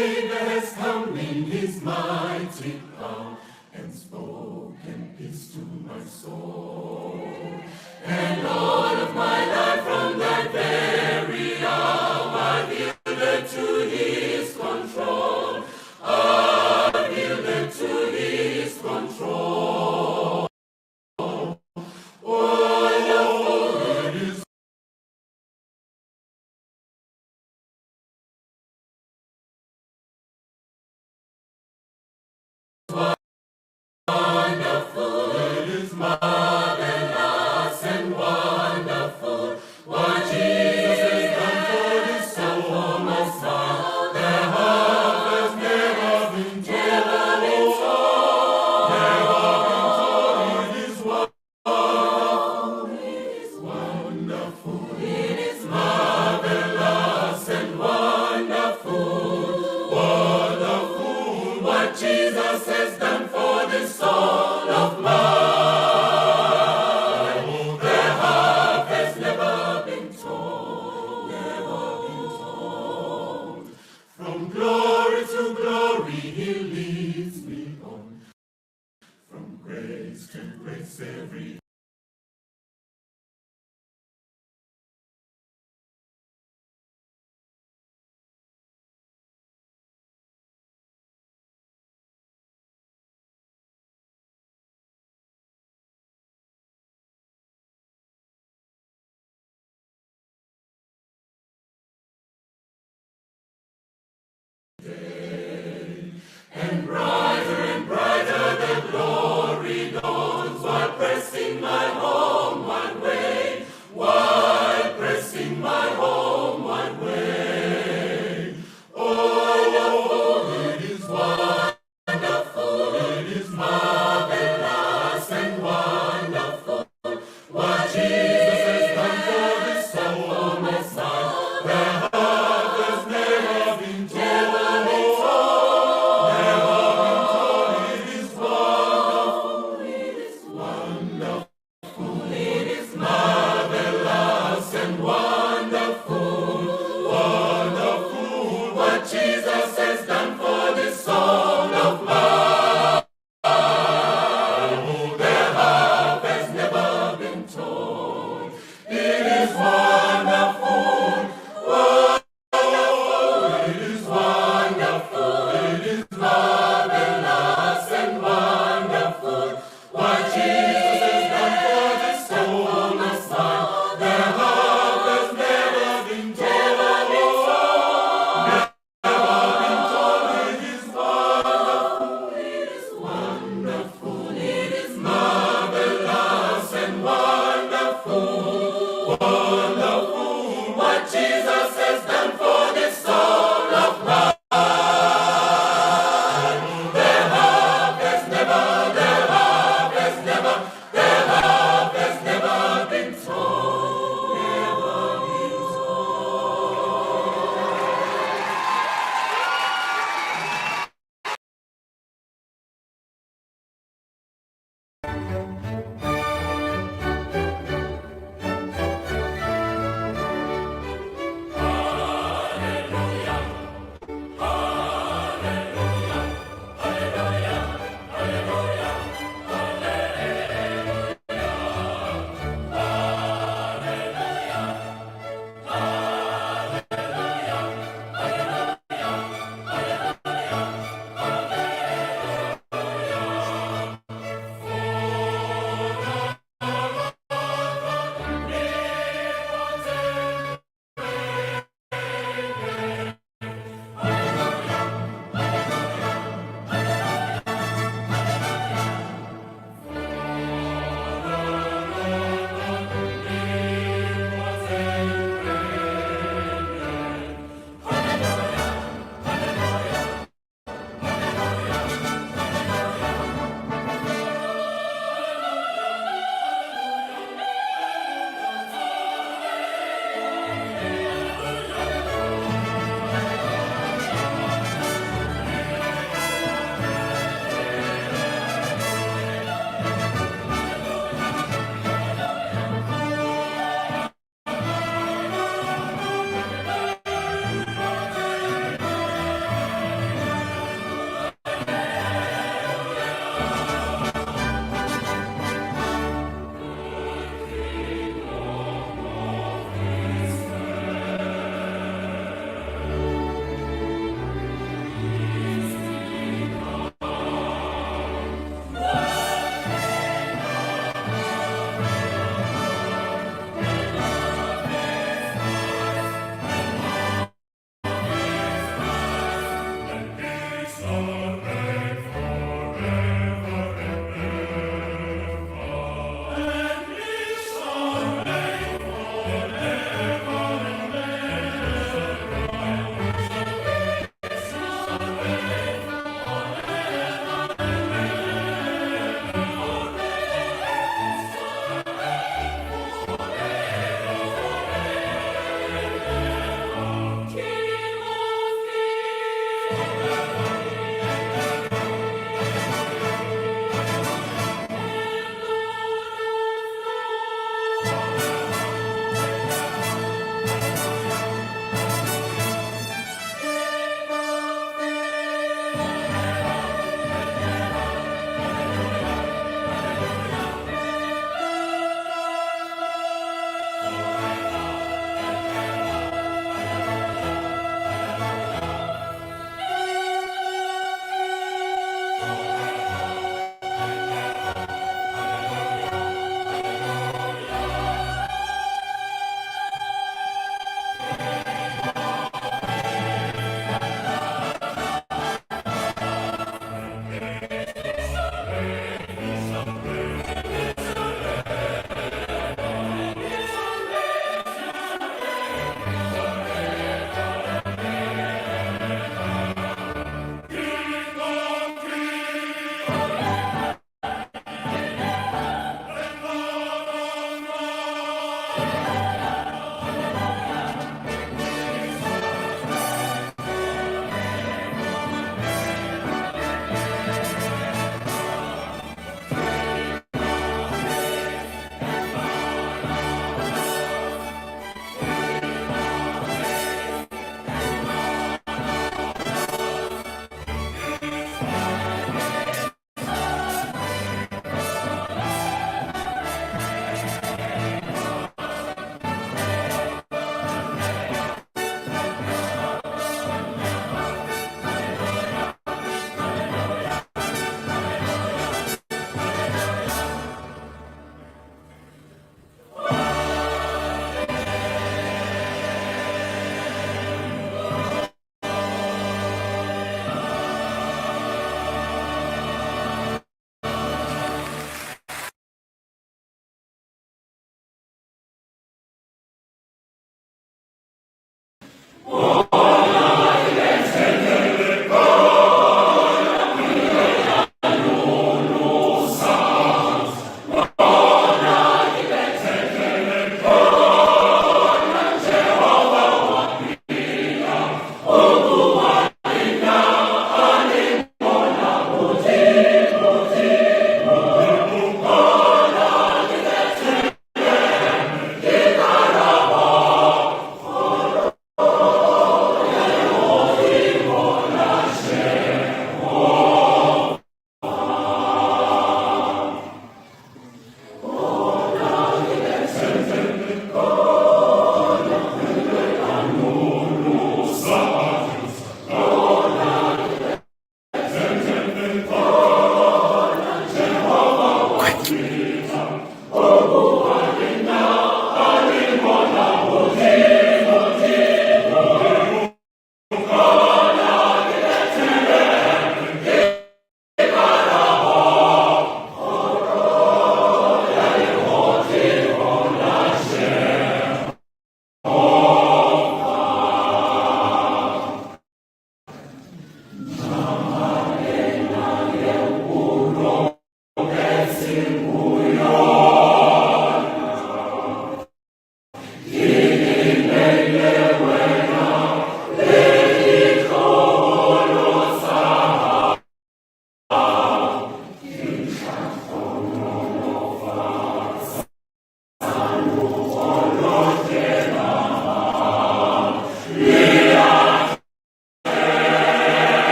Savior has come in his mighty power and spoken peace to my soul. And all of my life from that very hour I've yielded to his control. I've yielded to his control. Oh, it is wonderful, it is marvelous and wonderful what Jesus has done for this soul, my soul. The half has never been told, never been told. It is wonderful, it is wonderful, it is marvelous and wonderful, wonderful what Jesus has done for this soul of mine. The half has never been told, never been told. From glory to glory he leads me on, from grace to grace every day. And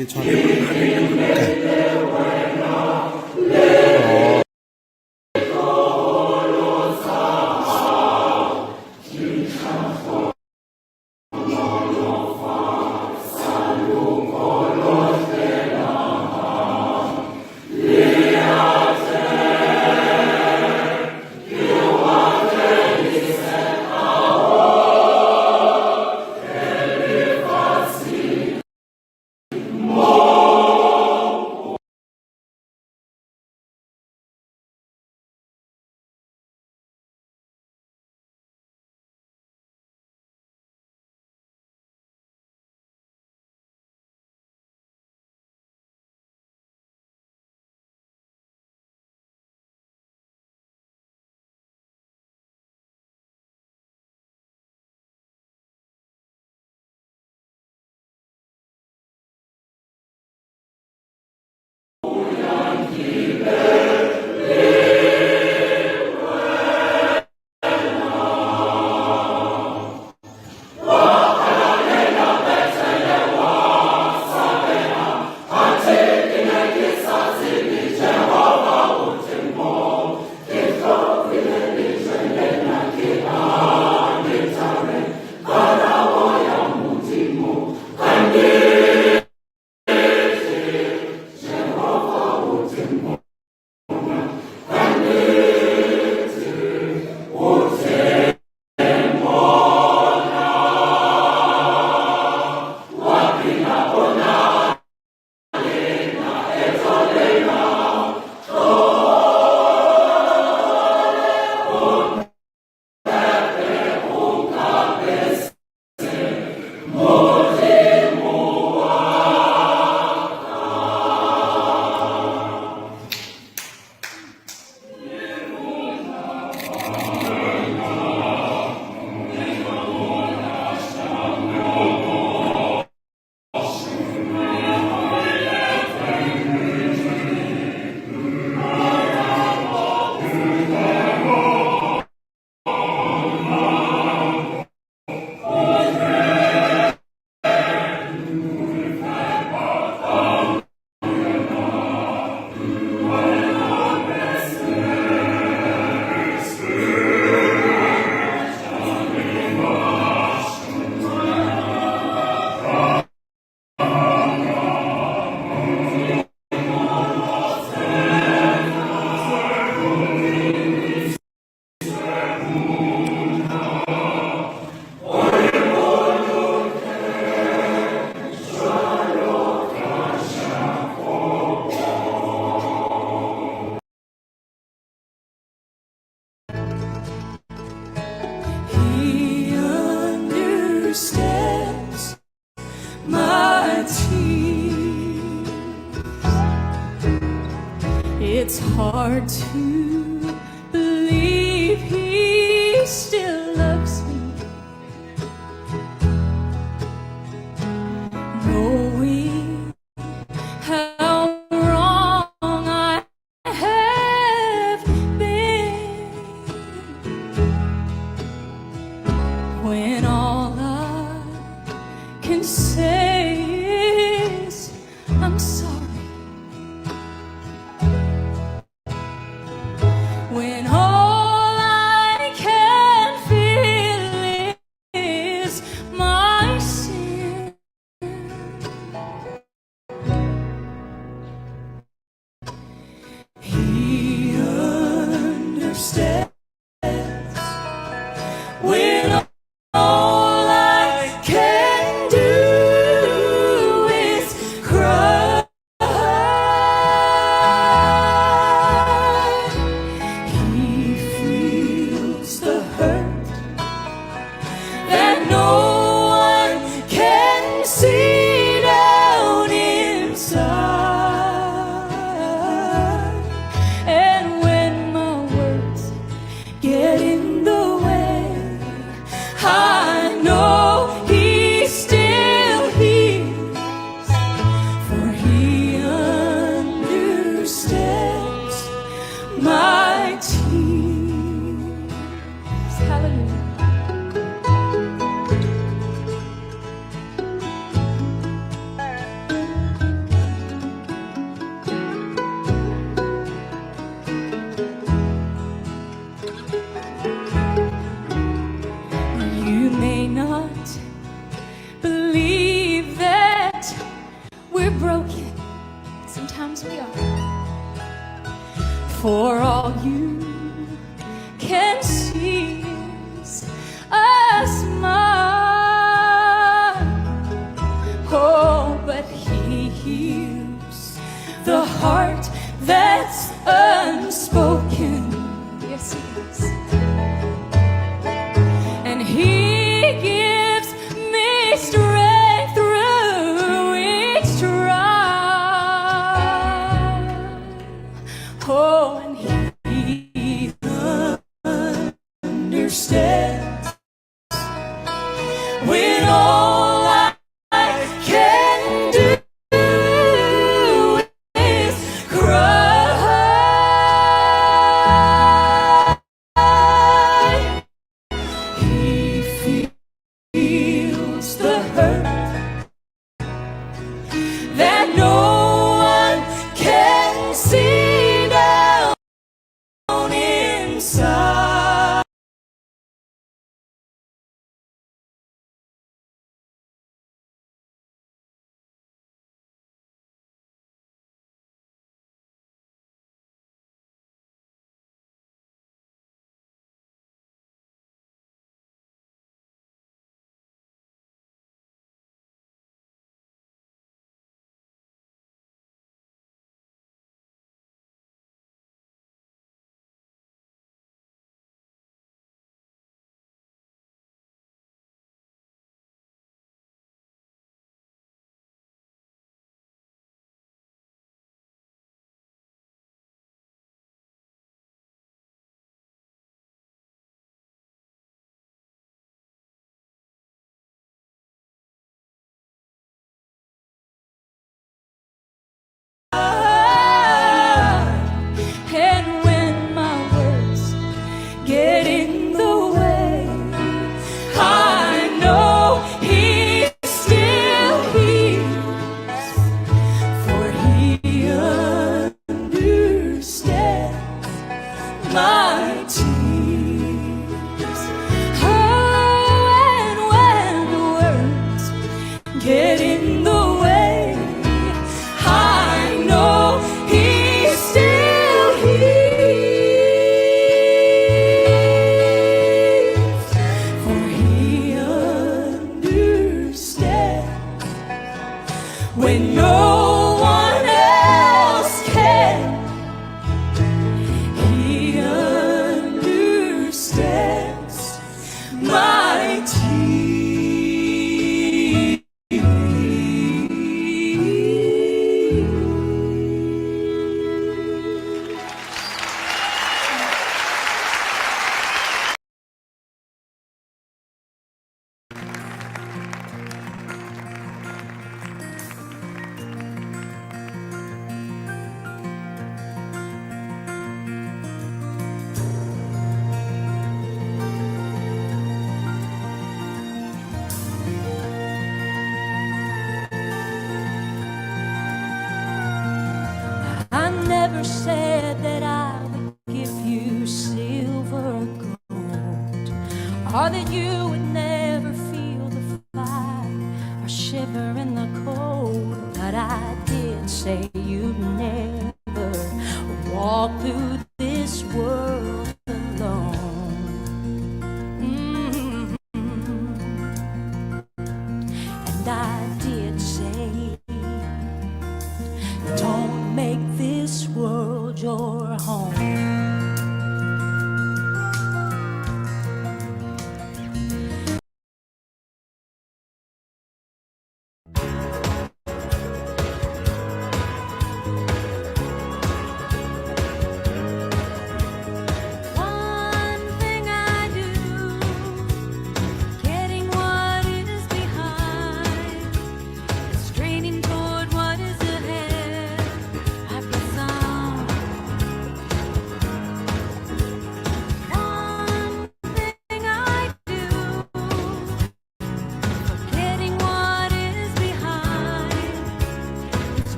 ที่ชอบ He understands my tears. It's hard to believe he still loves me, knowing how wrong I have been. When all I can say is I'm sorry. When all I can broken. Sometimes we are. For all you can see is a smile. Oh, but he heals the heart that's unspoken. Yes, he does. And he gives me strength through each trial. Oh, and he understands when all I can do is cry. He feels the hurt that no one can see down inside. And when my words get in the way, I know he still hears, for he understands my tears. Oh, and when the words get in the way, I know he still hears, for he understands when no one else can. He understands my tears. I never said that I would give you silver or gold, or that you would never feel the fire or shiver in the cold. But I did say you'd never walk through this world alone. And I did say, don't make this world your home.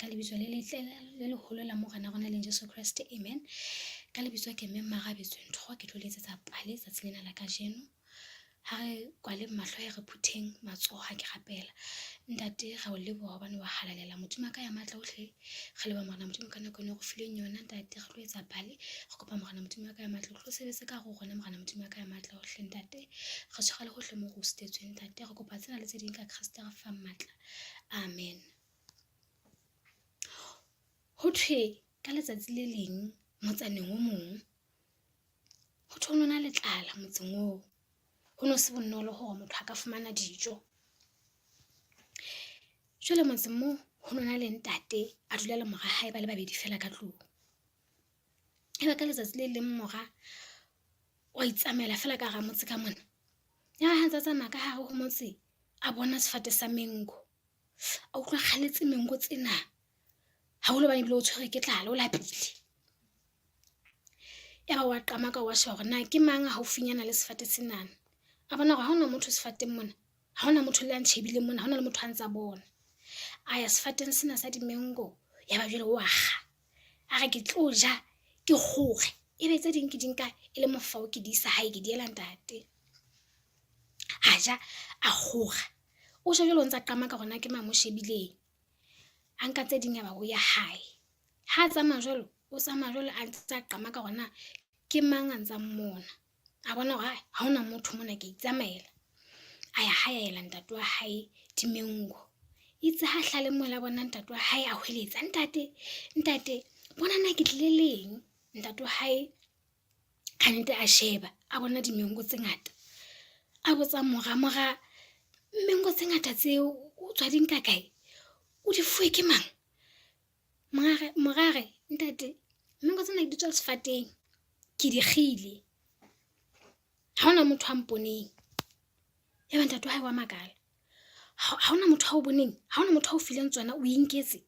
lebitso le letle le leholo la Morena rona leng Jesu Kreste. Amen. Ka lebitso ke mme Mmarabetswe Ntho ke tlo le etsetsa pale tsatsing lena la kajeno. Ha re kwale mahlo he re phutheng matsoho ha ke rapela. Ntate ra o leboha hobane wa halalela Modimo wa ka ya matla ohle. Re leboha Morena Modimo ka nako eno re fileng yona ntate re tlo etsa pale. Re kopa Morena Modimo wa ka ya matla o tlo sebetse ka hare ho rona Morena Modimo wa ka ya matla ohle ntate. Re tshwarele hohle moo re o sitetsweng ntate. Re kopa tsena le tse ding ka Kreste re fang matla. Amen. Ho thwe ka letsatsi le leng motsaneng o mong ho thwe ho no na le tlala motseng oo. Ho no se bonolo hore motho a ka fumana dijo. Jwale motseng moo ho no na le ntate a dula le mora hae ba le babedi feela ka tlung. Ebe ka letsatsi le leng mora wa itsamaela feela ka hara motse ka mona. Ya ha ntse a tsamaya ka hare ho motse a bona sefate sa mengo. A utlwa kgaletse mengo tsena. Haholo hobane ebile o tshwerwe ke tlala o lapile. Ya ba wa qamaka wa sheba hore na ke mang a haufinyana le sefate senana. A bona hore ha hona motho sefateng mona. Ha hona motho le a ntjhebileng mona, ha hona le motho a ntsa bona. A ya sefateng sena sa dimengo ya ba jwale o a kga. A re ke tlo ja ke kgore. Ebe tse ding ke di nka e le mofao ke di isa hae ke di ela ntate. A ja a kgora. O ja jwale o ntsa qamaka hore na ke mang mo shebileng. A nka tse ding ya ba o ya hae. Ha a tsamaya jwalo, o tsamaya jwalo a ntsa qamaka hore na ke mang a ntsa mmona. A bona hore ha hona motho mona ke itsamaela. A ya hae a ela ntate wa hae dimengo. Itse ha hlale mola bona ntate wa hae a hweletsa, ntate, ntate, bona na ke tlile leng. Ntate wa hae kannete a sheba a bona dimengo tse ngata. A botsa mora, mora mengo tse ngata tseo o tswa di nka kae? O di fuwe ke mang? Mora a re, ntate mengo tsena di tswa sefateng ke di kgile. Ha hona motho a mponeng. Ya ba ntate wa hae wa makala. Ha hona motho a o boneng, ha hona motho a o fileng tsona o inketse.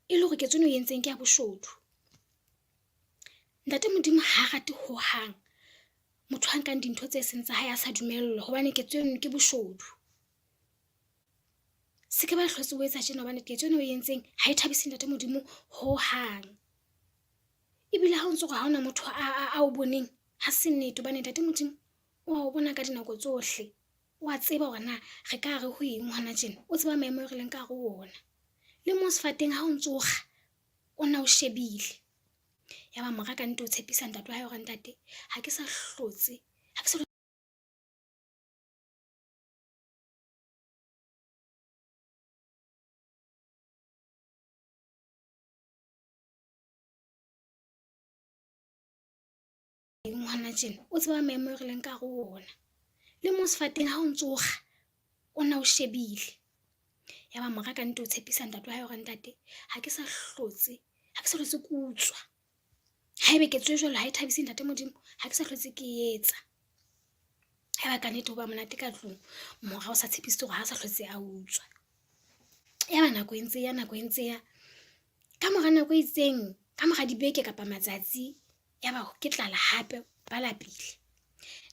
E le hore ketso ena o entseng ke ya boshodu. Ntate Modimo ha rate hohang motho a nkang dintho tse seng tsa hae a sa dumellwa hobane ketso eno ke boshodu. Se ke ba hlotse o etsa tjena hobane ketso ena o e entseng ha e thabise ntate Modimo hohang. Ebile ha o ntso re ha hona motho a o boneng ha se nnete hobane ntate Modimo o a o bona ka dinako tsohle. O a tseba hore na re ka hare ho eng hona tjena, o tseba maemo eo re leng ka hare ho ona. Le mo sefateng ha o ntso kga o na o shebile. Ya ba mora ka nnete o tshepisa ntate wa hae hore ntate ha ke sa hlotse, ha ke sa ngwana tjena o tseba maemo e re leng ka hare ho ona. Le mo sefateng ha o ntso kga o na o shebile. Ya ba mora ka nnete o tshepisa ntate wa hae hore ntate ha ke sa hlotse, ha ke sa hlotse ke utswa. Haebe ketso e jwalo ha e thabise ntate Modimo, ha ke sa hlotse ke etsa. Haeba ka nnete ho ba monate ka tlung, mora o sa tshepisitse hore ha sa hlotse a utswa. Ya ba nako e ntse ya, nako e ntse ya. Ka mora nako e itseng, ka mora dibeke kapa matsatsi, ya ba ke tlala hape ba lapile.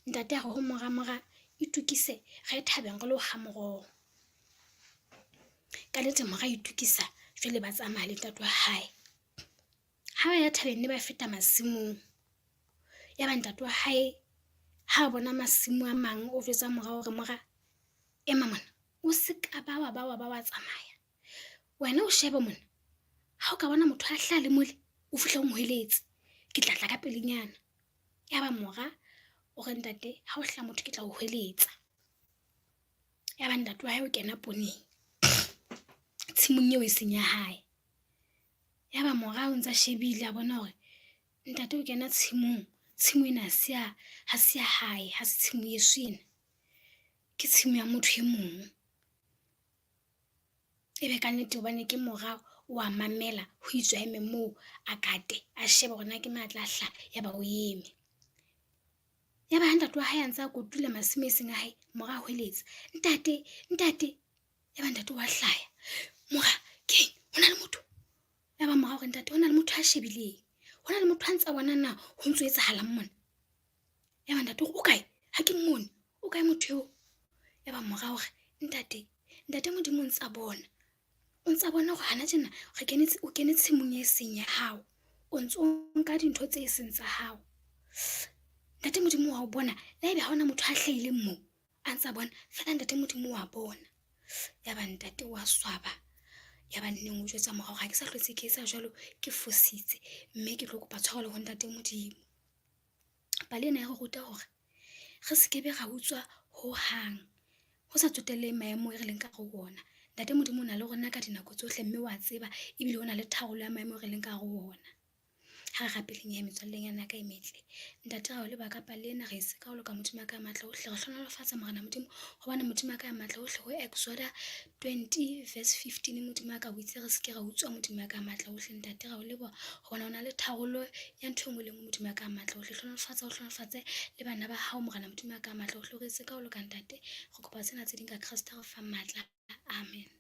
Ntate a re ho mora, mora itokise re ye thabeng re lo kga moroho. Ka nnete mora itokisa jwale ba tsamaya le ntate wa hae. Ha ba ya thabeng ne ba feta masimong. Ya ba ntate wa hae ha bona masimo a mang o jwetsa mora hore mora ema mona o se ka ba wa ba wa ba wa tsamaya. Wena o shebe mona ha o ka bona motho a hlaha le mole o fihle o mohweletse ke tla tla ka pelenyana. Ya ba mora o re ntate ha o hlaha motho ke tla o hweletsa. Ya ba ntate wa hae o kena pooneng tshimong eo e seng ya hae. Ya ba mora o ntsa shebile a bona hore ntate o kena tshimong, tshimo ena ha se ya, ha se ya hae, ha se tshimo yeso ena. Ke tshimo ya motho e mong. Ebe ka nnete hobane ke mora o a mamela ho itswe a eme moo a kate a shebe hore na ke mang a tla hlaha, ya ba o eme. Ya ba ha ntate wa hae a ntse a kotula masimo e seng a hae, mora a hweletsa, ntate, ntate. Ya ba ntate wa hlaya, mora keng ho na le motho? Ya ba mora o re ntate ho na le motho a shebileng, ho na le motho a ntsa bona na ho ntso etsahalang mona. Ya ba ntate o re o kae? Ha ke mmone, o kae motho eo? Ya ba mora o re ntate, ntate Modimo o ntsa bona. O ntsa bona hore hana tjena re kene o kene tshimong e seng ya hao, o ntso nka dintho tse seng tsa hao. Ntate Modimo wa o bona le haebe ha hona motho a hlahileng moo a ntsa bona, feela ntate Modimo wa bona. Ya ba ntate wa swaba, ya ba neng o jwetsa mora hore ha ke sa hlotse ke etsa jwalo, ke fositse mme ke tlo kopa tshwarelo ho ntate Modimo. Pale ena e re ruta hore re se ke be ra utswa hohang, ho sa tsotellehe maemo e re leng ka hare ho ona. Ntate Modimo o na le rona ka dinako tsohle, mme wa tseba ebile o na le tharollo ya maemo eo re leng ka hare ho ona. Ha re rapeleng hee metswallenyana ya ka e metle. Ntate ra o leboha ka pale ena, re e ka ho loka Modimo a ka matla ohle, re hlohonolofatsa Morena Modimo hobane Modimo a ka matla ohle ho Exoda 20 verse 15 Modimo wa ka o itse re se ke ra utswa Modimo wa ka matla ohle. Ntate ra o leboha hobane o na le tharollo ya ntho e nngwe le nngwe Modimo wa ka matla ohle. Hlohonolofatsa o hlohonolofatse le bana ba hao Morena Modimo wa ka matla ohle, re etse ka ho loka ntate. Re kopa tsena tse ding ka Kreste re fang matla. Amen.